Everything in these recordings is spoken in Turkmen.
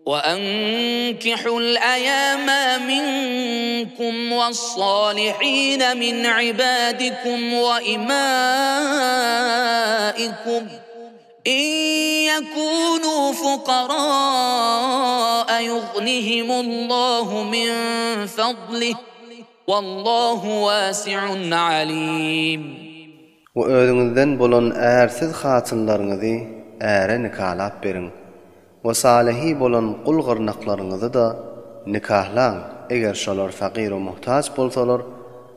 وأنكحوا الأيام منكم والصالحين من عبادكم وإمائكم إن يكونوا فقراء يغنهم الله من فضله والله واسع عليم. We özüňizden bolan ärsiz hatynlaryňyzy äre nikalap beriň. We salyhy bolan gul gyrnaklaryňyzy-da nikahlaň, eger şolar fagyr we muhtaç bolsalar,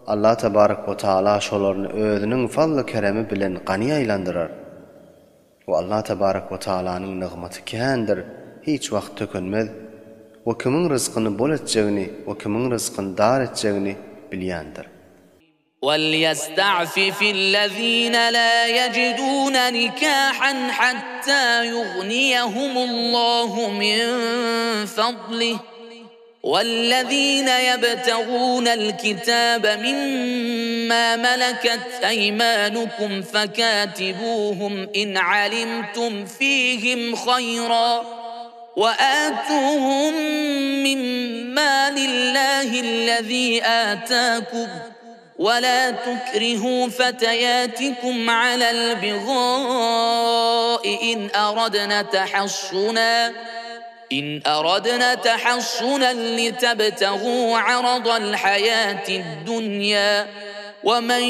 Allah tebarek we taala şolaryny Özüniň fazly-keremi bilen gany aýlandyrar. We Allah tebarek we taalanyň nygmaty kändir, hiç wagt tökenmez we kimiň ryzkyny bol etjegini we kimiň ryzkyny dar etjegini bilýändir. وليستعفف الذين لا يجدون نكاحا حتى يغنيهم الله من فضله والذين يبتغون الكتاب مما ملكت أيمانكم فكاتبوهم إن علمتم فيهم خيرا وآتوهم مما لله الذي آتاكم ولا تكرهوا فتياتكم على البغاء إن أردنا تحصنا إن أردنا تحصنا لتبتغوا عرض الحياة الدنيا ومن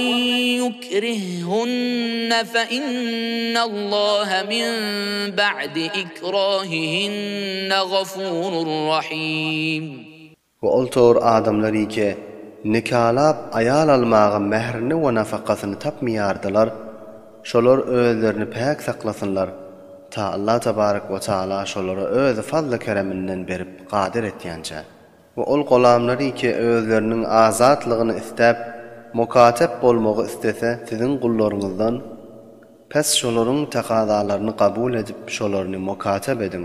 يكرههن فإن الله من بعد إكراههن غفور رحيم. We ol tor adamlar ike nikalap aýal almaga mährini we nafakasyny tapmaýardylar, şolar özlerini päk saklasynlar, ta Allah tebarek we taala şolara öz fazly-kereminden berip gadyr etýänçä. We ol golamlar ike özleriniň azatlygyny istäp mukatep bolmagy istese siziň gullaryňyzdan, pes şolaryň takazalaryny kabul edip şolaryny mukatep ediň,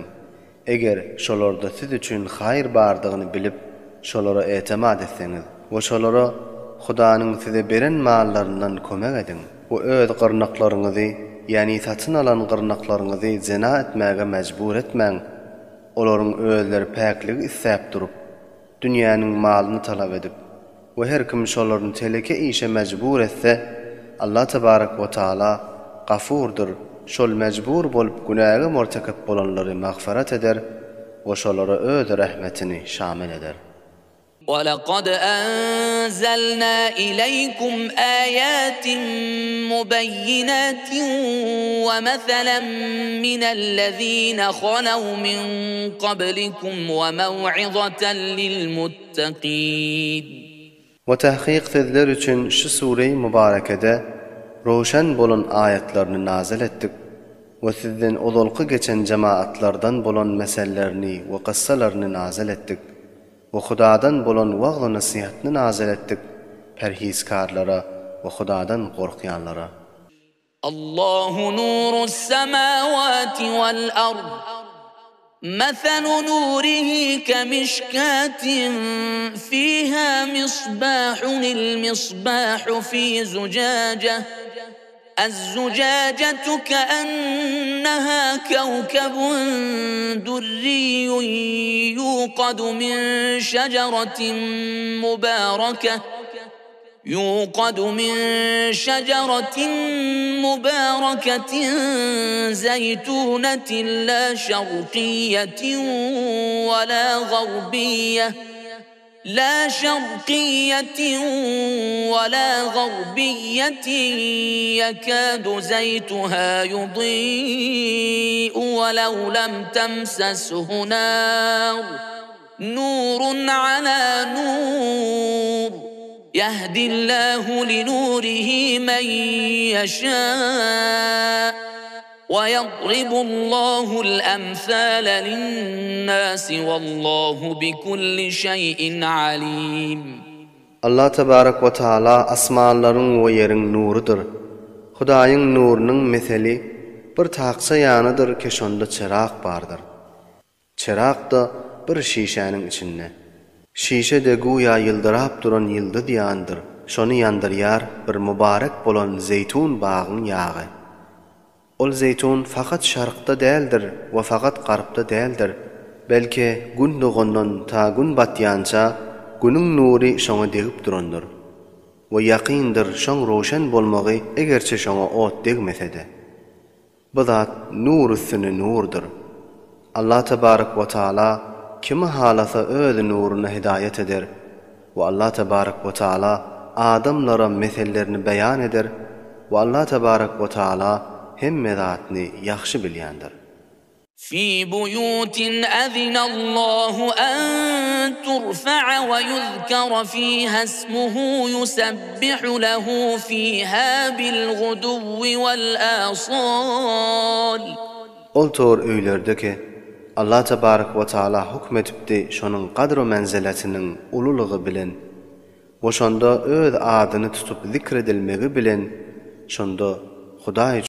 Eger şolarda siz üçin haýyr bardygyny bilip, şolara etemat etseňiz we şolara Hudanyň size beren mallaryndan kömek ediň we öz gyrnaklaryňyzy, ýagny satyn alan gyrnaklaryňyzy zina etmäge mejbur etmäň, olaryň özleri päkligi isläp durup, dünýäniň malyny talap edip we her kim şolaryny teleke işe mejbur etse, Allah tebarek we taala Gafurdyr, şol mejbur bolup günäge murtekep bolanlary magfyrat eder we şolara öz rehmetini şamil eder. وَلَقَدْ أَنزَلْنَا إِلَيْكُمْ آيَاتٍ مُبَيِّنَاتٍ وَمَثَلًا مِنَ الَّذِينَ خَلَوْا مِنْ قَبْلِكُمْ وَمَوْعِظَةً لِلْمُتَّقِينَ. We tahkyk sizler üçin şu sureýi mübarekede röwşen bolan aýatlaryny nazyl etdik we sizden ozalky geçen jemaatlardan bolan mesellerini we kyssalaryny nazyl etdik. We Hudadan bolan wagz-u-nesihatny nazyl etdik perhizkarlara we Hudadan gorkýanlara. Allahu nurus semawati wal ard, meselu nurihi kemişkatin fiha misbahun il misbahu fi zucaceh, الزجاجة كأنها كوكب دري يوقد من شجرة مباركة يوقد من شجرة مباركة زيتونة لا شرقية ولا غربية لا شرقية ولا غربية يكاد زيتها يضيء ولو لم تمسسه نار نور على نور يهدي الله لنوره من يشاء ويضرب الله الأمثال للناس والله بكل شيء عليم. Allah tebarek we taala asmanlaryň we ýeriň nurudyr. Hudaýyň nurunyň meseli bir takça ýanydyr ki şonda çerag bardyr. Çerag-da bir şişäniň içinde. Şişe-de güýä ýyldyrap duran ýyldyz ýandyr, şony ýandyrýar bir mübarek bolan zeýtun bagyň ýagy. Ol zeýtun fakat şarkda däldir we fakat garpda däldir. Belki gün dogandan ta gün batýança günüň nury şoňa degip durandyr. We ýakyndyr şoň röwşen bolmagy egerçe şoňa ot degmese-de. Bu zat nur üstüne nurdyr. Allah tebarek we taala kimi halasa öz nuruna hidaýat eder we Allah tebarek we taala adamlara mesellerini beýan eder we Allah tebarek we taala hemme zatny ýahşy bilýändir. Fi buýutin azinallahu an turfa'a we ýuzkara fiha ismuhu ýusabbihu lehu fiha bil guduwwi wal asal. Ol tor öýlerde ki, Allah tebarek we taala hukm etipdi şonuň gadr-u menziletiniň ululygy bilen we şonda öz adyny tutup zikr edilmegi bilen şonda Hudaý.